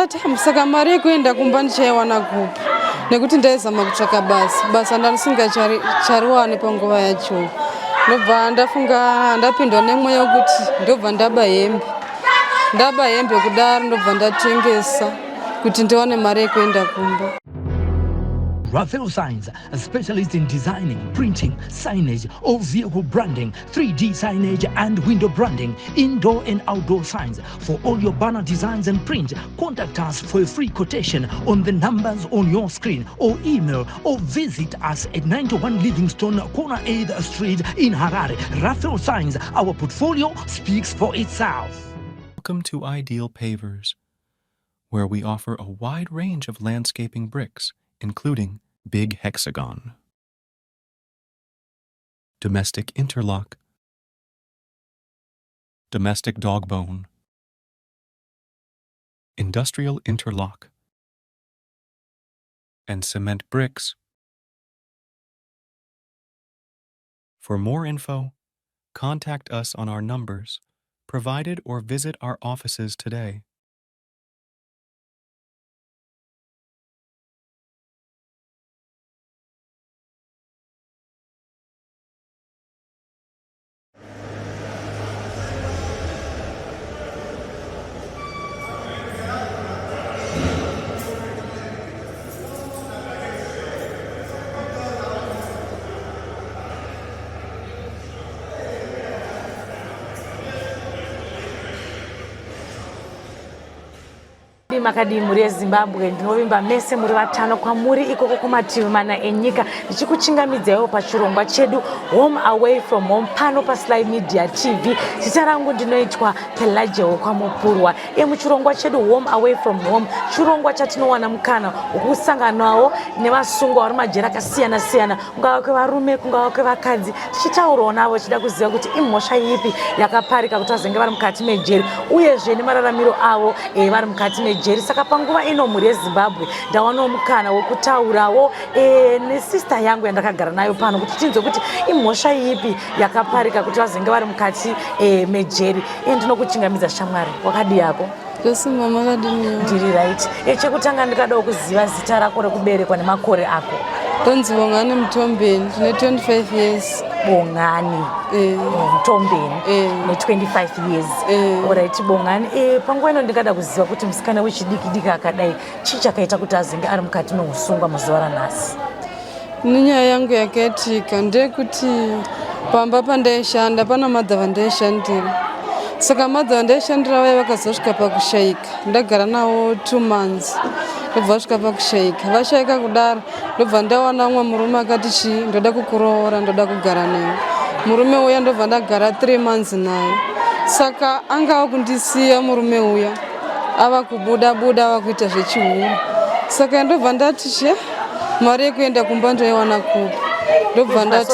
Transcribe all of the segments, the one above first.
ndati saka mari yekuenda kumba ndichaiwana kupi nekuti ndaizama kutsvaka basa basa ndandisingachariwani panguva yacho ndobva ndafunga ndapindwa nemweya wekuti ndobva ndaba hembe ndaba hembe kudaro ndobva ndatengesa kuti ndiwane mari yekuenda kumba Raphael Signs, a specialist in designing, printing, signage, all vehicle branding, 3D signage and window branding, indoor and outdoor signs. For all your banner designs and print, contact us for a free quotation on the numbers on your screen or email or visit us at 91 Livingstone, corner 8th Street in Harare. Raphael Signs, our portfolio speaks for itself. Welcome to Ideal Pavers, where we offer a wide range of landscaping bricks, including Big Hexagon, Domestic Interlock, Domestic Dogbone, Industrial Interlock, and cement bricks. For more info, contact us on our numbers provided or visit our offices today. Makadii mhuri yeZimbabwe, ndinovimba mese muri vatano kwamuri ikoko kumativi mana enyika, ndichikuchingamidzaiwo pachirongwa chedu Home Away From Home pano paSly Media TV. Zita rangu ndinoitwa Pelajewo kwaMupurwa. E, muchirongwa chedu Home Away From Home, chirongwa chatinowana mukana wekusanganawo nevasungwa vari majeri akasiyana siyana, kungava kwevarume kungava kwevakadzi, tichitaurawo navo tichida kuziva kuti imhosva ipi yakaparika kuti vazenge vari mukati mejeri, uyezve nemararamiro avo e, vari mukati mejeri. Saka panguva ino mhuri yeZimbabwe, ndawanawo mukana wekutaurawo e, nesista yangu yandakagara nayo pano kuti tinzwe kuti imhosva ipi yakaparika kuti vazenge vari mukati e, mejeri. E, ndinokuchingamidza shamwari, wakadii yako? Zvese mama, kadiniwo? Ndiri right. E, chekutanga ndikadawo kuziva zita rako rekuberekwa nemakore ako. Ndonzi Bongani Mutombeni, ndine 25 years. Bongani Mutombeni ne25 years. Alright Bongani, panguva ino ndingada kuziva kuti musikana wechidiki diki akadai, chii chakaita kuti azenge ari mukati meusungwa muzuva ranhasi? Nenyaya yangu yakaitika ndeyekuti pamba pandaishanda pana madha vandaishandira. Saka madha vandaishandira vaya vakazosvika pakushayika, ndagara navo 2 months, ndobva vasvika pakushayika. Vashayika kudaro, ndobva ndawana umwe murume akati chii, ndoda kukuroora, ndoda kugara newe. Murume uya ndobva ndagara 3 months naye. Saka angava kundisiya murume uya ava kubuda buda ava kuita zvechihure. Saka ndobva ndati che mari yekuenda kumba ndoiwana kupi? Ndobva ndati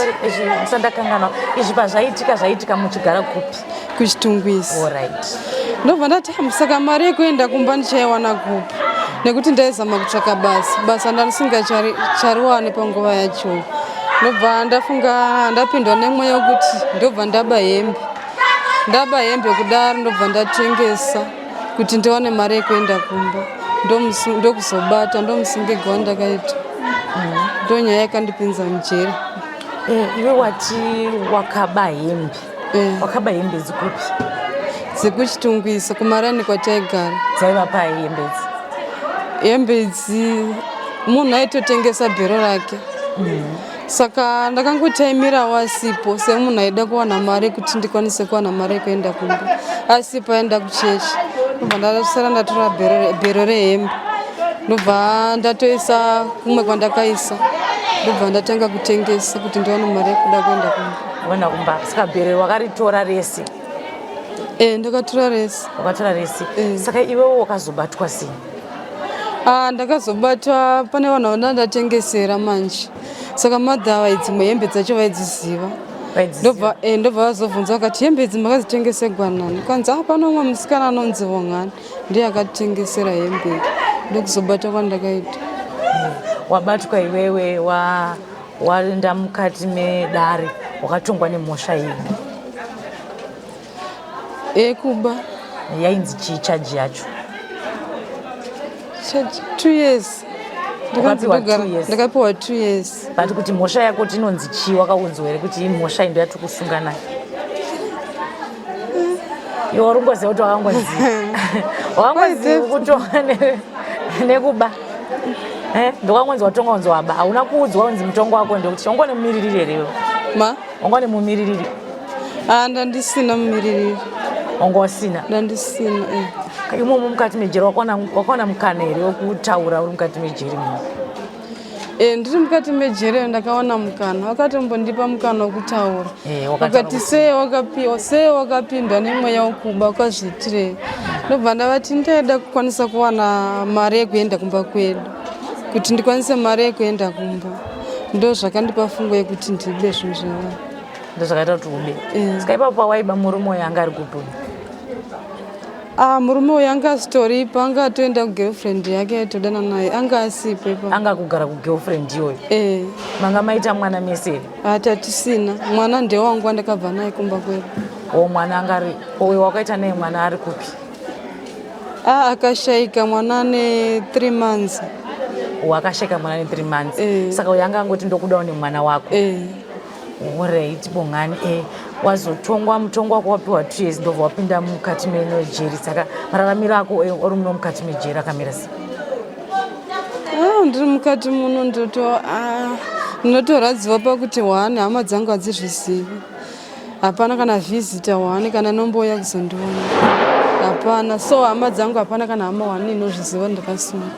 Musandakanganwa, izvi pazvaitika zvaitika muchigara kupi? KuChitungwiza. Alright. Ndobva ndati saka mari yekuenda kumba ndichaiwana kupi? Nekuti ndaizama kutsvaka basa basa ndandisingachariwani panguva yacho. Ndobva ndafunga ndapindwa nemweya wekuti ndobva ndaba hembe. Ndaba hembe kudaro, ndobva ndatengesa kuti ndiwane mari yekuenda kumba. Ndokuzobata ndomusungirwa wandakaita. Ndonyaya yakandipinza mujeri. Iwe wati wakaba hembe? Wakaba hembe dzikupi? DzekuChitungwiza, kumarani kwataigara. Dzaiva pai hembe idzi? Hembe idzi munhu aitotengesa bhero rake. Saka ndakangotaimirawo asipo, semunhu aida kuwana mari kuti ndikwanise kuwana mari yekuenda kumba. Asipo, aenda kuchechi, ndobva ndasara ndatora bhero rehembe, ndobva ndatoisa kumwe kwandakaisa, ndobva ndatanga kutengesa kuti ndiwane mari yekuda kuenda kumba. Kuenda kumba. Saka bhero wakaritora rese? E, ndakatora rese. Wakatora rese. Saka iwewo wakazobatwa sei? Ah, ndakazobatwa pane vanhu vanda ndatengesera manje. Saka madhava dzimwe hembe dzacho vaidziziva. Ndobva ndobva vazobvunza vakati, hembe idzi makadzitengesegwa nani? Kwanzi, ah, pane umwe musikana anonzi Vongani, ndiye akatitengesera hembe iyi. Ndokuzobata kwandakaita. Wabatwa iwewe, wa waenda mukati medare, wakatongwa nemhosva iyi? Yekuba. Yainzi chii chaji yacho? 2 years. Wakapiwa 2 years? Ndakapiwa 2 years. But kuti mhosva yako kuti inonzi chii, wakaudzwa here kuti imhosva indo yatiri kusunga nayo? Iwe uri kungoziva kuti wakangonzi kutonga nekuba. Ndokangonzi watonga, unzi waba. Hauna kuudzwa unzi mutongo wako ndekuti wanga une mumiririri here iwe? Ma? Wanga une mumiririri? Ah, ndandisina mumiririri. Wanga usina? Ndandisina. Imomo mukati mejeri wakawana mukana here wekutaura uri mukati mejeri muno? Ndiri mukati mejeri ndakawana mukana, vakatombondipa mukana wekutaura. Wakataura? Vakati sei wakapindwa nemweya wekuba, wakazviitirei? Ndobva ndavati ndaida kukwanisa kuwana mari yekuenda kumba kwedu, kuti ndikwanise mari yekuenda kumba. Ndo zvakandipa fungo yekuti ndibe zvinhu zvavanhu. Ndozvakaita kuti ube? Eh. Saka ipapo pawaiba, murume uyo anga ari kupi uyu? Ah, murume uyu anga asitoripo, anga atoenda kugirlfriend yake aitodana naye, anga asipo ipapo. Anga kugara kugirlfriend iyoyo? Eh. Manga maita mwana mese here? Ati hatisina mwana, ndewangu wandakabva naye kumba kwedu. O, mwana anga ari uyo wakaita naye mwana ari kupi? Ah, akashayika mwana ane 3 months. Wakashayika mwana ne 3 months? Eh. Saka uyo anga angoti ndokudawo nemwana wako? Eh. Alright, Bongani, wazotongwa, mutongo wako wapiwa 2 years, ndobva wapinda mukati menojeri. Saka mararamiro ako uri muno mukati mejeri akamira sei? Ah, ndiri mukati muno ndinotorwadziwa pakuti one, hama dzangu hadzizvizivi. Hapana kana visitor one kana inombouya kuzondiona, hapana. So hama dzangu, hapana kana hama one inozviziva ndakasungwa.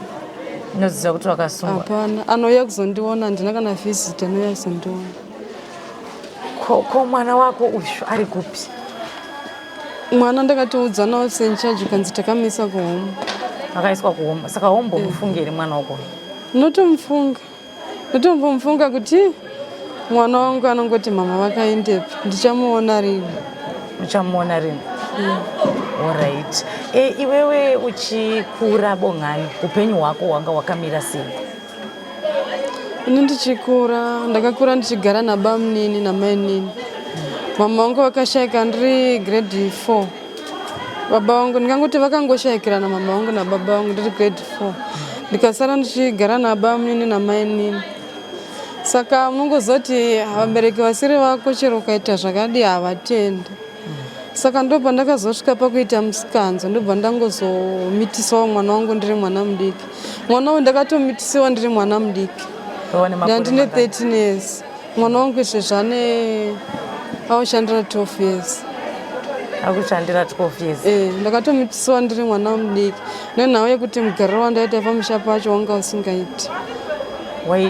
Inoziva kuti wakasungwa? Hapana anouya kuzondiona, handina kana visitor anouya kuzondiona. Ko mwana wako uyu ari kupi? Mwana ndakatoudza nawo in charge, kanzi takamisa kuhome. Akaiswa kuhome. Saka haumbomufungi here mwana wako? Ndinotomufunga, ndotombomufunga kuti mwana wangu anongoti mama vakaendepi, ndichamuona rini? Uchamuona rini? Alright. Iwewe uchikura, Bongani, upenyu hwako hwanga hwakamira sei? Ini ndichikura, ndakakura ndichigara nabamunini namainini. Mama vangu vakashayika ndiri grade 4. Baba vangu, ndingangoti vakangoshayikirana mama vangu nababa vangu ndiri grade 4, ndikasara ndichigara nabamunini namainini. Saka munongozoti vabereki vasiri vako, chero ukaita zvakadii, havatendi. Saka ndo pandakazosvika pakuita musikanzo, ndobva ndangozomitisawo mwana wangu ndiri mwana mudiki. Mwana uyu ndakatomitisiwa ndiri mwana mudiki. Wava nemakore Ndandine mangani? 13 years. Mwana wangu izvezvi ane aushandira 12 years. Akushandira 12 years? Eh, ndakatomitisiwa ndiri mwana mudiki nenhau yekuti mugariro wandaita pamusha pacho wanga usingaiti.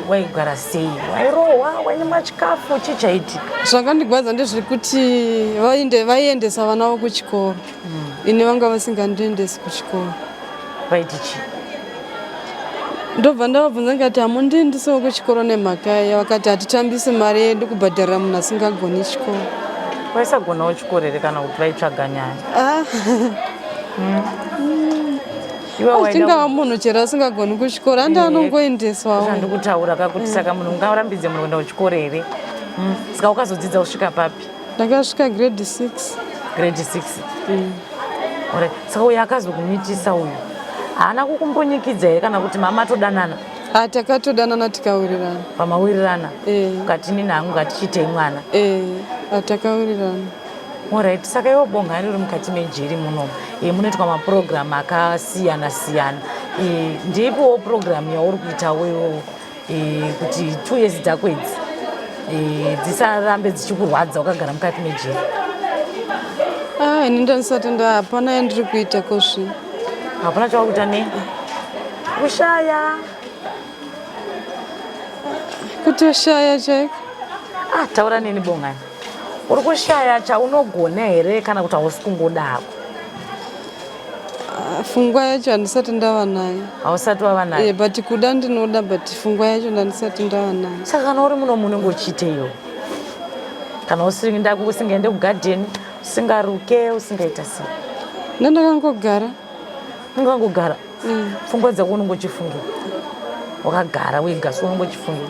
Waigara sei? Wairohwa? Wainyimwa chikafu? Chii chaitika? Zvakandigwadza ndezvekuti vaiendesa vana vavo kuchikoro, ini vanga vasingandiendesi kuchikoro. Vaiti chii? Ndobva ndavabvunza ndikati, "Hamundiendisewo kuchikoro nemhaka iya?" Vakati, "Hatitambisi mari yedu kubhadharira munhu asingagoni chikoro." Waisagonawo chikoro here kana kuti vaitsvaga nyaya? Ah. Iwe waida Achingava munhu chero asingagoni kuchikoro, handi anongoendeswawo? Zvandikutaura kakuti saka munhu ungarambidze munhu kuenda kuchikoro here? Saka ukazodzidza kusvika papi? Ndakasvika grade 6. Grade 6. Alright. Saka uyu akazokumitisa uyu haana kukumbunyikidza here kana kuti mama todanana? Ah, takatodanana tikawirirana. Pamawirirana? Eh. Ukati nini hangu ngatichiitei mwana? Eh, takawirirana. Alright. Saka iwe Bongani uri mukati mejeri munomu, munoitwa mapurogiramu akasiyana siyana. Ndeipiwo purogiramu yauri kuitawo iwewo kuti 2 years dzako idzi dzisarambe dzichikurwadza wakagara mukati mejeri? Ah, ini ndandisati nda, hapana yandiri kuita kozvino. Hapana chawakuita nei? Kushaya? Kutoshaya chaiko. Ah, taura neni, Bongani. Uri kushaya chaunogona here kana kuti hausi kungoda hako? Ah, pfungwa yacho handisati ndava nayo. Hausati wava nayo? Eh, but kuda ndinoda, but pfungwa yacho ndandisati ndava nayo. Saka kana uri muno munenge uchiiteiwo kana usingaende kugadheni, usingaruke, usingaita sei? Ndandakangogara. Ungangogara? Pfungwa dzako unenge uchifungira wakagara wega, so unenge uchifungira?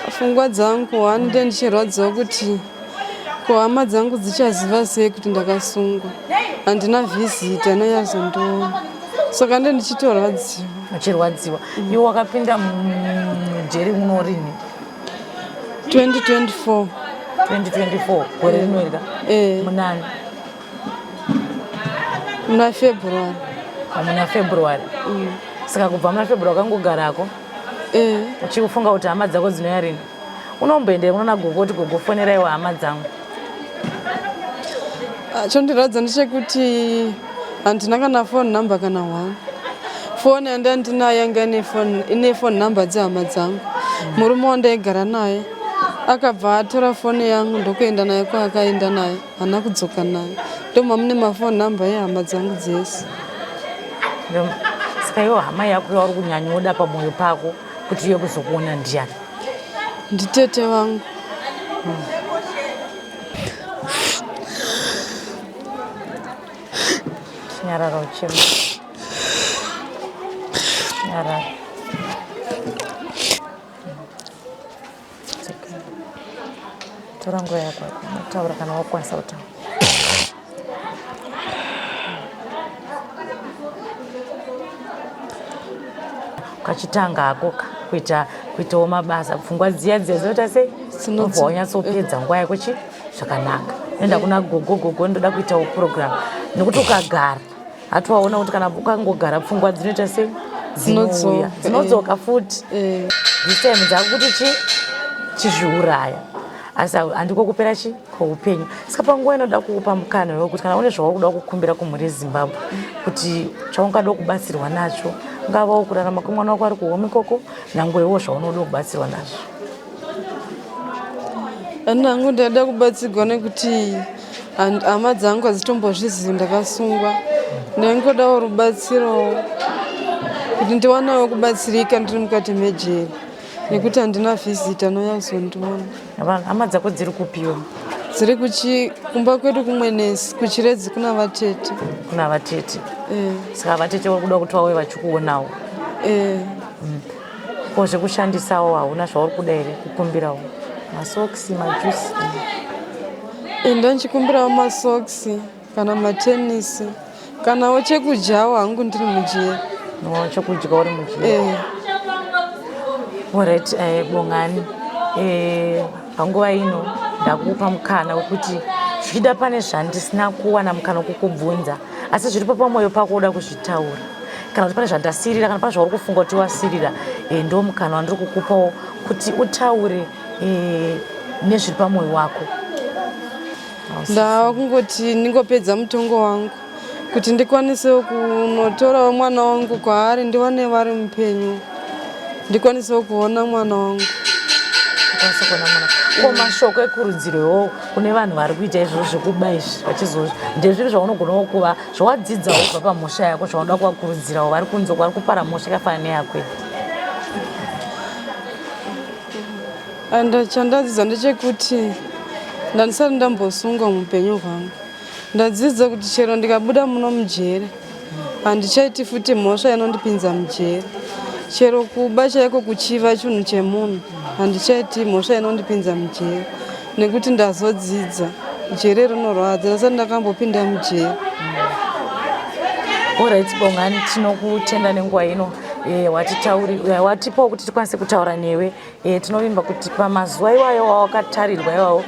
Pfungwa dzangu, one nde ndichirwadziwa kuti ko hama dzangu dzichaziva sei kuti ndakasungwa, handina visitor anonyazondiona. Saka nde ndichitorwadziwa. Uchirwadziwa. Iwe wakapinda mujeri muno rini? 2024. 2024 gore rino iri ka? Eh. Munani? Muna February. Muna February. Saka kubva muna February wakangogarako? Eh. Uchifunga kuti hama dzako dzinouya rini? Unomboendera unoona gogo kuti gogo foneraiwo hama dzangu? Ah, chondirwadza ndechekuti handina kana phone number kana one. Foni yanda ndinayo yanga ine phone number dzehama dzangu. Murume wandaigara naye akabva atora foni yangu ndokuenda nayo kwaakaenda nayo, haana kudzoka nayo. Ndoma mune mafoni number ehama dzangu dzese. Saka iwo hama yako yauri kunyanyoda pamwoyo pako kuti iye kuzokuona ndiani? Nditete vangu. Nyarara uchema. Nyarara. It's okay. Tora nguva yako, taura kana wakwanisa kutaura. Ukachitanga hako kuita kuitawo mabasa, pfungwa dziya dziya dzinoita sei? Unobva wanyatsopedza nguva yako chi zvakanaka. Enda kuna gogo, gogo ndoda kuitawo program, nekuti ukagara hatiwaona kuti kana ukangogara pfungwa dzinoita sei? Dzinouya, dzinodzoka futi. This time dzakuti chi chizviuraya, asi handiko kupera chi kweupenyu. Saka panguva inoda kuupa mukana wekuti kana une zvauri kuda kukumbira kumhuri yeZimbabwe, kuti chaungada kubatsirwa nacho, ungavawo kurarama kwemwana wako ari kuhome ikoko, nyangwewo zvaunoda kubatsirwa nazvo. Hangu ndaida kubatsirwa nekuti hama dzangu hadzitombozvizivi ndakasungwa. Ndaingodawo rubatsiro kuti ndiwanewo kubatsirika ndiri mukati mejeri, nekuti handina visitor anouya kuzondiona. Hama dzako dziri kupiwa? Dziri kumba kwedu kumwenesi, kuChiredzi, kuna vatete. Kuna vatete. Saka vatete vari kuda kuti vauye vachikuonawo? Eh. Ko zvekushandisawo hauna zvauri kuda here kukumbirawo? Masokisi, majusi? Ndanchikumbirawo masokisi kana matenisi, kanawo chekudyawo hangu ndiri mujeri. No, chekudya uri mujeri. Eh. Alright, Bongani, panguva ino ndakupa mukana wekuti zvichida pane zvandisina kuwana mukana wekukubvunza, asi zviripo pamwoyo pako uda kuzvitaura, kana kuti pane zvandasirira, kana pane zvauri kufunga kuti wasirira, ndo mukana wandiri kukupawo kuti utaure nezviri pamwoyo wako. Ndava kungoti ndingopedza mutongo wangu kuti ndikwanisewo kunotorawo mwana wangu kwaari, ndiwane vari mupenyu, ndikwanisewo kuona mwana wangu. Ukwanise kuona mwana. Ko mashoko ekurudziro iwowo kune vanhu vari kuita izvozvo zvekuba izvi vachizozvi, ndezvipi zvaunogonawo kuva zvawadzidzawo kubva pamhosva yako zvaunoda kuvakurudzirawo vari kunze vari kupara mhosva yakafanana neyako iyi? And chandadzidza ndechekuti ndandisati ndambosungwa muupenyu hwangu. Ndadzidza kuti chero ndikabuda muno mujeri handichaiti futi mhosva inondipinza mujeri. Chero kuba chaiko, kuchiva chinhu chemunhu, handichaiti mhosva inondipinza mujeri, nekuti ndazodzidza jeri rinorwadza. Ndasati ndakambopinda mujeri. Alright Bongani, tinokutenda nenguva ino watipawo kuti tikwanise kutaura newe. Tinovimba kuti pamazuva iwayo wawakatarirwa iwawo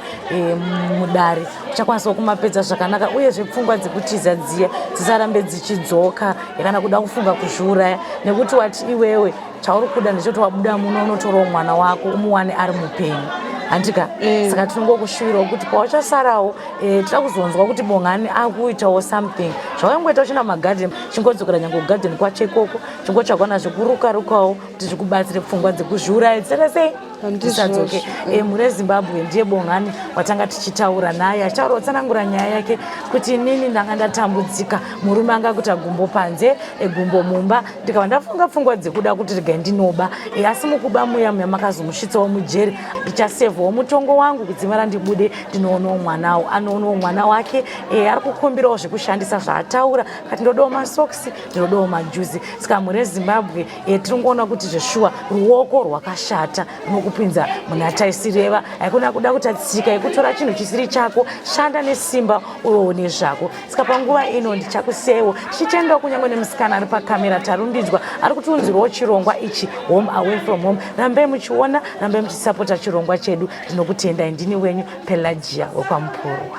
mudare uchakwanisawo kumapedza zvakanaka, uyezve pfungwa dzekutiza dziya dzisarambe dzichidzoka kana kuda kufunga kuzviuraya, nekuti wati iwewe chauri kuda ndechekuti wabuda muno unotorawo mwana wako umuwane ari mupenyu, handika? Saka tinongokushuvirawo kuti pawachasarawo, tida kuzonzwa kuti Bongani akuitawo something zvawaingoita uchina magadheni. Chingodzokera nyange kugadheni kwacho ikoko, chingotsvakwa zvekuruka rukawo kuti zvikubatsire pfungwa dzekuzviuraya dzisaita sei? Dzisadzoke. Mhuri yeZimbabwe, ndiye Bongani watanga tichitaura naye, achitaura kutsanangura nyaya yake kuti inini ndanga ndatambudzika, murume anga kuita gumbo panze, gumbo mumba, ndikabva ndafunga pfungwa dzekuda kuti regai ndinoba, asi mukuba muya muya makazomusvitsawo mujeri. Ndichasevhawo mutongo wangu kudzimara ndibude ndinoonawo mwanawo, anoonawo mwana wake. Ari kukumbirawo zvekushandisa zvaataura kati ndodawo masokisi, ndinodawo majuzi. Saka mhuri yeZimbabwe, tiri kungoona kuti zveshuwa ruoko rwakashata. kukupinza muna taisireva. Haikona kuda kuita tsika yekutora chinhu chisiri chako. Shanda nesimba uwewo nezvako. Saka panguva ino ndichakusiyaiwo tichitendawo kunyange nemusikana ari pakamera Tarumbidzwa ari kutiunzirawo chirongwa ichi Home Away From Home. Rambai muchiona, rambai muchisapota chirongwa chedu. Ndinokutendai, ndini wenyu Pelagia wekwaMupurwa.